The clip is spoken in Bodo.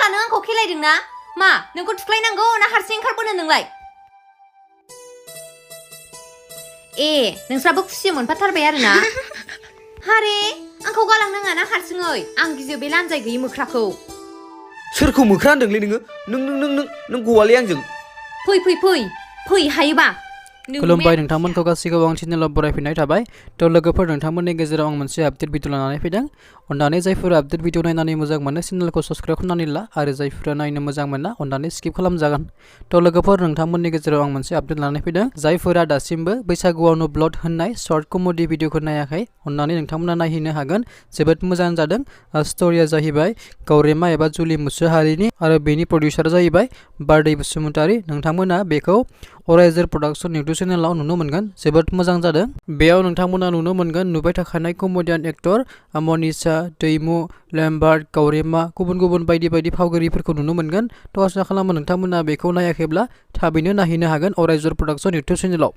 फाग्ला नों आंखौ खेलायदों ना मा नोंखौ थुख्लायनांगौ ना हारसिं ओंखारबोनो नोंलाय नोंस्राबो खुसि मोनफाथारबाय आरो ना हारे आंखौ गालांनाङा ना हारसिङै आं गियो बे लानजाय गैयि मोख्राखौ सोरखौ मोख्रा होनदोंलै नों गवालै आंजों फै हायोबा खुलुमबाय नोंथांमोनखौ गासैखौबो आं चेनेलाव बरायफिननाय थाबाय थ' लोगोफोर नोंथांमोननि गेजेराव आं मोनसे आपडेट भिडिअ लानानै फैदों अननानै जायफोरा आपडेट भिडिअ नायनानै मोजां मोनो चेनेलखौ साबस्क्राइब खालामनानै ला आरो जायफोरा नायनो मोजां मोना अननानै स्किप खालामजागोन थ' लोगोफोर नोंथांमोननि गेजेराव आं मोनसे आपडेट लानानै फैदों जायफोरा दासिमबो बैसागुआवनो ब्लड होननाय शर्ट कमेडि भिडिअखौ नायाखै अननानै नोंथांमोना नायहैनो हागोन जोबोद मोजां जादों स्ट'रिया जाहैबाय गावरेमा एबा जुलि मुसाहारिनि आरो बेनि प्रडिउसार जाहैबाय बारदै बसुमतारी नोंथांमोना बेखौ अरायजोर प्रडाक्शन इउटुब चेनेलाव नुनो मोनगोन जोबोद मोजां जादों बेयाव नोंथांमोना नुनो मोनगोन नुबाय थाखानाय कमेडियान एक्टर मनीषा दैमु लेम्बार्ट गावरेमा गुबुन बायदि फावगिरिफोरखौ नुनो मोनगोन थ' आसा खालामो नोंथांमोना बेखौ नायाखैब्ला थाबैनो नायहैनो हागोन अरायजोर प्रडाक्शन इउटुब चेनेलाव